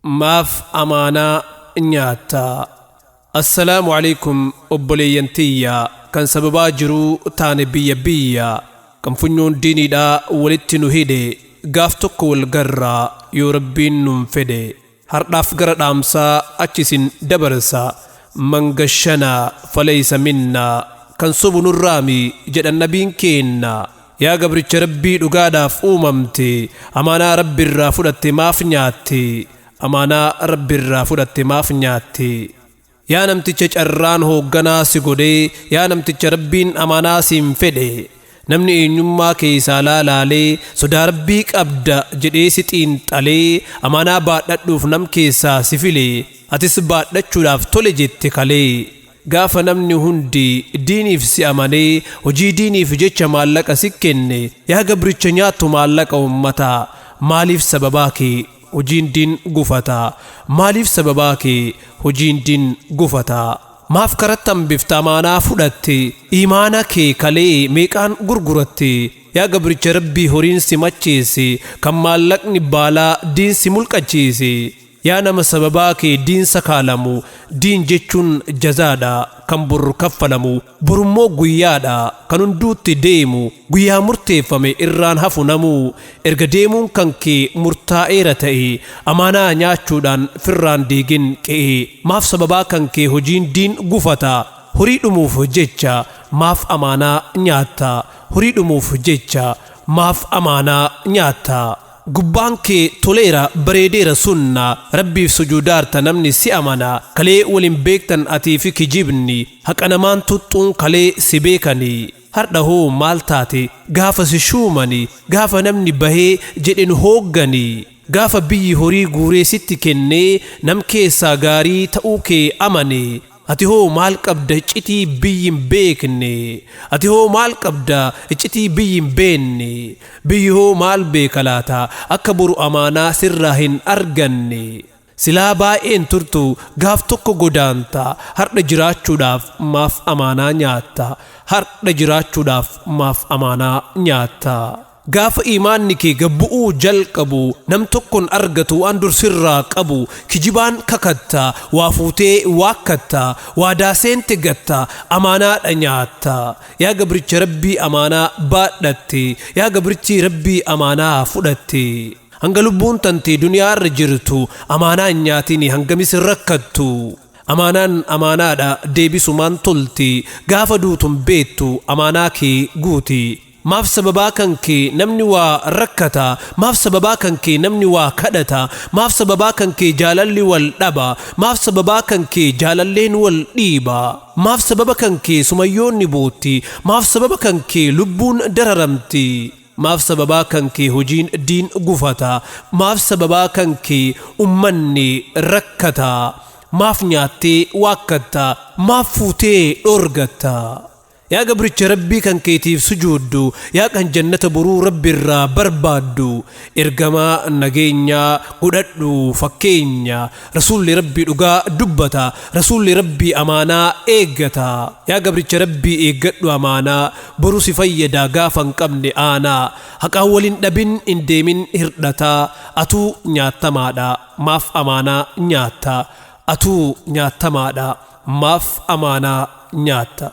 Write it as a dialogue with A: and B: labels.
A: Maaf amaanaa nyaatta? Assalaamu alaykum obboleeyyan tiyya, kan sababaa jiruu taane biyya biyya, kan funyoon diiniidhaa walitti nu hidhe, gaaf tokko wal garraa yoo Rabbiin nuun fedhe. Hardhaaf gara dhaamsaa achi isin dabarsa. Man gashanaa falaysa minnaa, kan sobu nurraami jedhan nabiin keenna. Yaa gabricha Rabbii dhugaadhaaf uumamte, amaanaa Rabbi irraa fudhatte maaf nyaatte? Amaanaa Rabbi irraa fudhatte maaf nyaatte? Yaa namticha carraan hoogganaa si godhee, yaa namticha Rabbiin amaanaa siin fedhe, namni eenyummaa keessaa laalaalee sodaa Rabbii qabda jedhee si xiinxalee amaanaa baadhadhuuf nam keessaa si file, atis baadhachuudhaaf tole jette kalee. Gaafa namni hundi diiniif si amanee hojii diiniif jecha maallaqa si kenne, yaa gabricha nyaattu maallaqa uummataa, maaliif sababaa kee hojiin diin gufata? Maaliif sababaa kee hojiin diin gufata? Maaf karattan bifta amaanaa fudhatte? Imaana kee kalee meeqaan gurguratte? Yaa gabricha Rabbii horiin si macheesse, kan maallaqni baalaa diin si mulqachiise, yaa nama sababaa kee diin sakaalamu, diin jechuun jazaadha kan bor kaffalamu, borummoo guyyaadha kan hunduutti deemu, guyyaa murteeffame irraan hafu namuu. Erga deemuun kan kee murtaa'eera ta'e, amaanaa nyaachuudhaan firraan deegin qe'ee. Maaf sababaa kan kee hojiin diin gufata? Horii dhumuuf jecha maaf amaanaa nyaatta? Horii dhumuuf jecha maaf amaanaa nyaatta? Gubbaan kee toleera bareedeera sunna, Rabbiif sujuudaarta namni si amana, kalee waliin beektan atii fi kijibni, haqa namaan tuttuun kalee si beekani. Hardha hoo maal taate gaafa si shuumani, gaafa namni bahee jedhen hooggani, gaafa biyyi horii guuree sitti kennee nam keessaa gaarii ta'uu kee amane, ati hoo maal qabda iccitii biyyi hin beekne? Ati hoo maal qabda iccitii biyyi hin beekne? Biyyi hoo maal beeka laata akka boru amaanaa sirraa hin arganne? Silaa baay'een turtu gaaf tokko godaanta, hardha jiraachuudhaaf maaf amaanaa nyaatta? Hardha jiraachuudhaaf maaf amaanaa nyaatta? Gaafa imaanni kee gabbu'uu jalqabu, nam tokkon argatu waan dur sirraa qabu, kijibaan kakatta, waa fuutee waakkatta, waadaa seente gatta, amaanaadha nyaatta. Yaa gabricha Rabbii amaanaa baadhatte, yaa gabrichi Rabbii amaanaa fudhatte, hanga lubbuun tantee duniyaarra jirtu amaanaa hin nyaatini hangamis rakkattu. Amaanaan amaanaadha deebisumaan tolti, gaafa duutun beettu amaanaa kee guuti. Maaf sababaa kan kee namni waa rakkata? Maaf sababaa kan kee namni waa kadhata? Maaf sababaa kan kee jaalalli wal dhaba? Maaf sababaa kan kee jaalalleen wal dhiiba? Maaf sababa kan kee sumayyoonni bootti? Maaf sababa kan kee lubbuun dararamti? Maaf sababaa kan kee hojiin diin gufata? Maaf sababaa kan kee ummanni rakkata? Maaf nyaattee waakkatta? Maaf fuutee dhorgatta? Yaa gabricha Rabbii kan keetiif sujuuddu, yaa kan jannata boruu Rabbi irraa barbaaddu, ergamaa nageenyaa godhadhu fakkeenya. Rasuulli Rabbii dhugaa dubbata, Rasuulli Rabbii amaanaa eeggata. Yaa gabricha Rabbii eeggadhu amaanaa, boru si fayyadaa gaafa hin qabne aanaa. Haqaan waliin dhabin hin deemin hirdhataa, atuu nyaattamaadha maaf amaanaa nyaatta? Atuu nyaattamaadha maaf amaanaa nyaatta?